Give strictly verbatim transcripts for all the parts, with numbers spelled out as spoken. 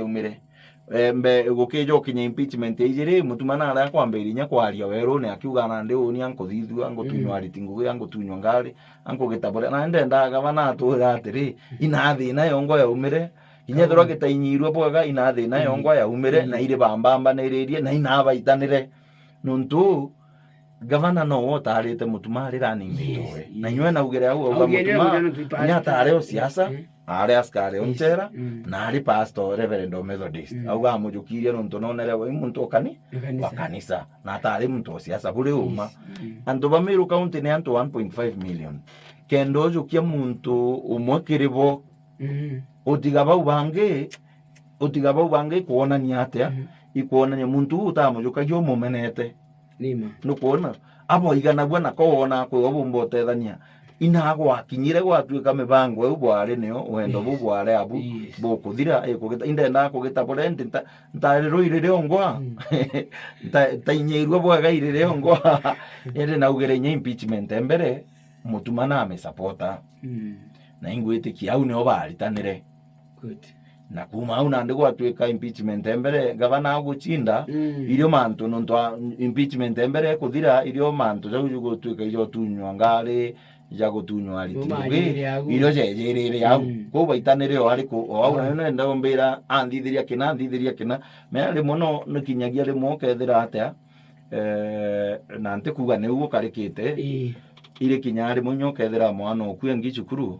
umire. Eh, mbe, gukija ukinya impeachment ya ijiri, Mutuma nari akwambiria inya kwaria werune, akiuga, "Nandi uni ankuthithua, angutunywa Mm. ariti ngugi, angutunywa ngari, ankugitabura." Na ndendaga gavana atwire atiri, ina thina yongwa yaumire, inya ethirwa Mm. gitainyirwe bwega, ina thina Mm. yongwa yaumire, Mm. na iri bambambaniririe, na ina baitanire. Nontu gavana nowe utaarite Mutuma ari running mate Yes, owe. Na yes. Inywe naugire au, auga Augire Mutuma, mutano tu ni atari o siasa, Mm. ari askari o Yes. nchera, Mm. na ari pastor, Reverend o Methodist. Mm. Auga amujukirie nontu nonere we muntu o kani-, Wa kanisa. wa kanisa. Na atari muntu o siasa, buri uma. Yes. Mm. Antu ba Meru County ni antu one point five million. Kenda ujukia muntu umwe kiri bo, Mm. utiga bau bangi, utiga bau bangi ikwonania atia? Mm. Ikwonania muntu uu utamujukagia umumenete. Nima. Nukwona? Abo iganagua nako wona kwi o bumba utethania. Ina gwakinyire gwatuika mibango iu bwari nio, wendo buu Yes. bwari abu, Yes. bukuthira, ikugita-, indendaga kugitabura indi nta-, ntarirwo iriri ongwa. Mm. Nta-, ntainyirue bwega iriri ongwa. Indi naugire inya impeachment mbere, Mutuma namisapota. Mm. Na ingwitikia au nio baaritanire. Good. Na kuuma au nandi gwatuika impeachment mbere, gavana aguchinda, Mm. irio mantu nontu a-, impeachment mbere kuthira, irio mantu jau jugutuika ijo tunywa ngari, ja gutunywa ariti Muma ngugi, ajirire au. Irio jejirire au. Mm. Kwou baitanire o ariku, o au Au. nayo nenda umbira anthithiria kina, anthithiria kina. Mea rimwe no, nikinyagia rimwe ukethira atia, eh, na ntikuuga niu gukarikite, Ii. iri kinya rimwe inya ukethira mwana oku engi cukuru,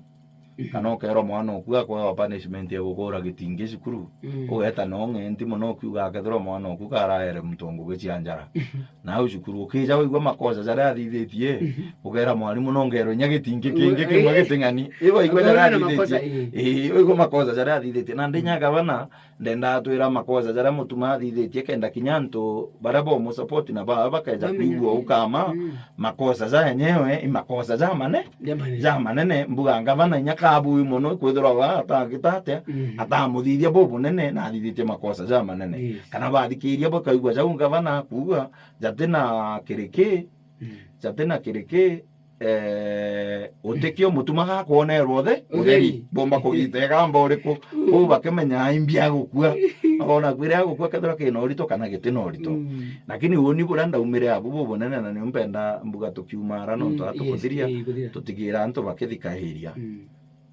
Mhm. kana ukerwa mwana oku akwewa punishment ya gukura gitingi cukuru, Mm. ugeta no ng'enti mono ukiuga akethirwa mwana oku karaere muntu ngugi cia njara. Mhm. Na au cukuru ukija waigua makosa jaria athithitie, Mhm. ugera mwarimu no ngerwe inya gitingi kingi Ui, kimwe ii. giting'ani. Ibo igua Ukaona jaria na makosa, athithitie. ii. Ii, waigua makosa jaria athithitie. Na ndinya gavana, ndendaa twira makosa jaria Mutuma athithitie kenda kinya antu baria bomusupport na baa bakeja Bamenya. kwigua ukama, Mm. makosa ja enyewe i makosa ja mane-, Ja manene. ja manene. Mbuga ngavana inya kabui mono ikwithirwa wa atagita atia, Mm. atamuthithia bubunene na athithitie makosa ja manene. Yes. Kana bathikiria bakaigua jau ngavana akuuga jatina kiriki, Mm. jatina kiriki, eh, utikio Mutuma gakwonerwa uthe-, Utheri. utheri. Bomba kugita igamba uriku? Uu bakimenya imbi agukua. Akona kwira agukua kethirwa kina urito kana gitina urito. Mm. Lakini uuni buria ndaumire abu bubunene, na nio mpenda mbuga tukiuma ara nontu Mm, yes, atukuthiria, ii, kuthira. tutigira antu bakithikahiria. Mm.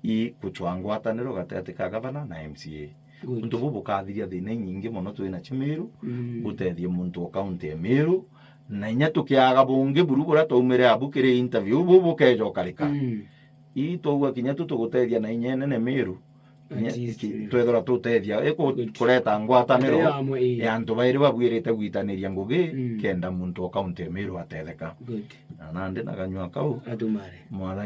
I gucwa ngwataniro gatigati ka gavana na M C A. Good. Untu buu bukathiria thina inyingi mono twina cio Meru, Mm. gutethia muntu o kaunti ya Meru, na inya tukiaga bungi buru buria twaumire abu kiri interview, buu bukeja ukarika. Mm. Ii twaugua kinya tu tugutethia na inya inene Meru. At Inya least, ki-, mm. twethirwa tutethia, iku-, Good. kureta ngwataniro Ndeto ya amwe, ii. ya antu bairi babwirite gwitaniria ngugi, Mm. kenda muntu o kaunti ya Meru atetheka. Good. Na nandi na kanyua kau, Atumare. Mwathani